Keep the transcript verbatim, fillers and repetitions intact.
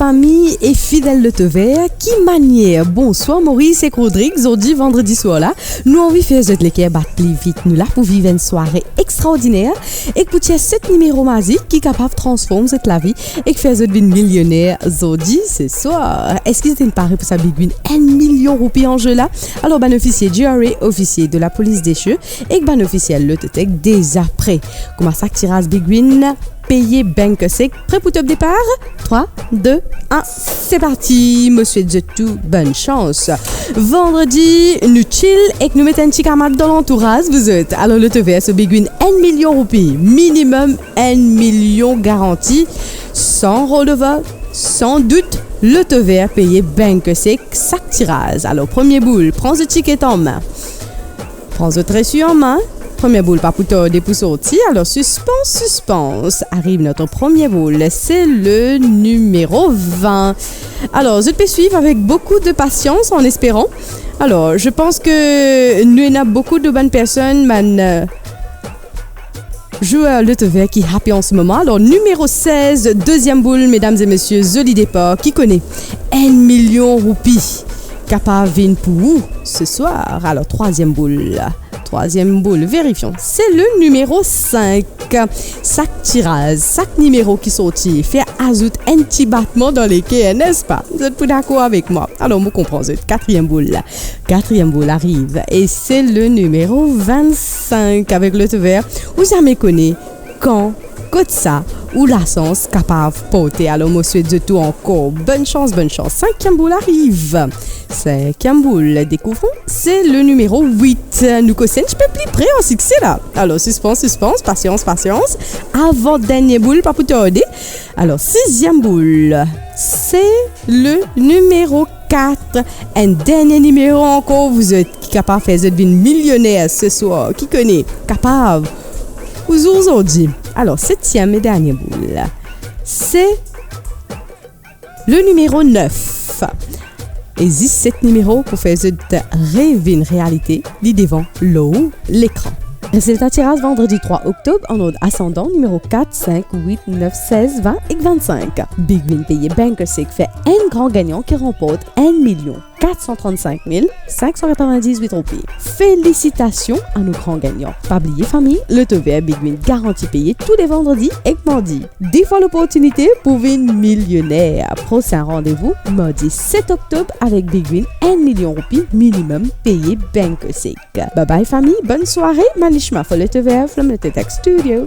Ami e fidel Lotovert, ki manier? Bonswar Moris ek Rodrig, zordi vandredi swar la, nou anvi fer zot leker bat pli vit. Nou la pou viv enn sware extraordiner ek pou tir set nimero mazik ki kapav transform zot lavi ek fer zot vinn milioner zordi, seswar. Eski zot inn pare pou sa Big Win enn milion roupi an ze la? Alor, bann ofisie G R A, ofisie de lapolis dese ek bann ofisie Lototech deza pre. Kouma sak tiraz Big Win peye bank sek, pre pou top depar? Trwa, de, enn, se parti! Mo swet zot tou bonn sans. Vandredi, nou chill ek nou met enn ti kamat dan lantouraz, vouzot. Alor, Lotovert so Big Win enn milion roupi, minimem enn milion garanti, san rollover, san dout, Lotovert peye bank sek sak tiraz. Alor, premie boul, pran zot tiket an me. Pran zot resi an me. Premie boul pa pou tarde pou sorti, alor sispans, sispans. Ariv notre premie boul, se le nimero vin. Alor, zot pe swiv avek boukou de pasians, an esperan. Alor, je pense que nou ena boukou de bann personn, bann, euh, zwer Lotovert ki happy an se moman. Alor, nimero sez, deziem boul, medam e mesie, zoli depar, ki kone enn milion roupi kapav vinn pou ou seswar. Alor, trwaziem boul. Trwaziem boul, verifion. Se le nimero sink. Sak tiraz, sak nimero ki sorti, fer azout enn ti batman dan leker, nespa? Zot pou dakor avek mwa. Alor, mo konpran zot. Katriem boul. Katriem boul ariv e se le nimero vinn-sink. Avek Lotovert, ou zame kone kan, kot sa, ou lasans kapav porte. Alor, mo swet zot tou ankor bonn sans, bonn sans. Sinkiem boul ariv. Sinkiem boul, dekouvron, se le nimero wit. Nou koz enn tipe pli pre ar sikse la. Alor, sispans, sispans, pasians, pasians. Avan dernie boul pa pou tarde. Alor, siziem boul, se le nimero kat. Enn dernie nimero ankor, vouzot, ki kapav fer zot vinn milioner seswar. Ki kone, kapav ou zour zordi. Alor, setiem e dernie boul, se le nimero nef. E zis set nimero pou fer zot rev vinn realite, li devan lor lekran. Rezilta tiraz vandredi trwa oktob, an ord asandan, nimero kat, sink, wit, nef, sez, vin ek vinn-sink. Big Win peye bank sek, fer enn gran gagnan ki ranport enn milion kat san trann-sink mil sink san katrovin-diz-wit roupi. Felisitasion a nou gran gagnan. Pa bliye fami, Lotovert, Big Win garanti peye tou le vandredi ek mardi. De fwa loportinite pou vinn milioner. Prosin randevou mardi set oktob avek Big Win enn milion roupi minimem peye bank sek. Bye bye fami, bonn sware, Manishma for Lotovert from Lototech Studio.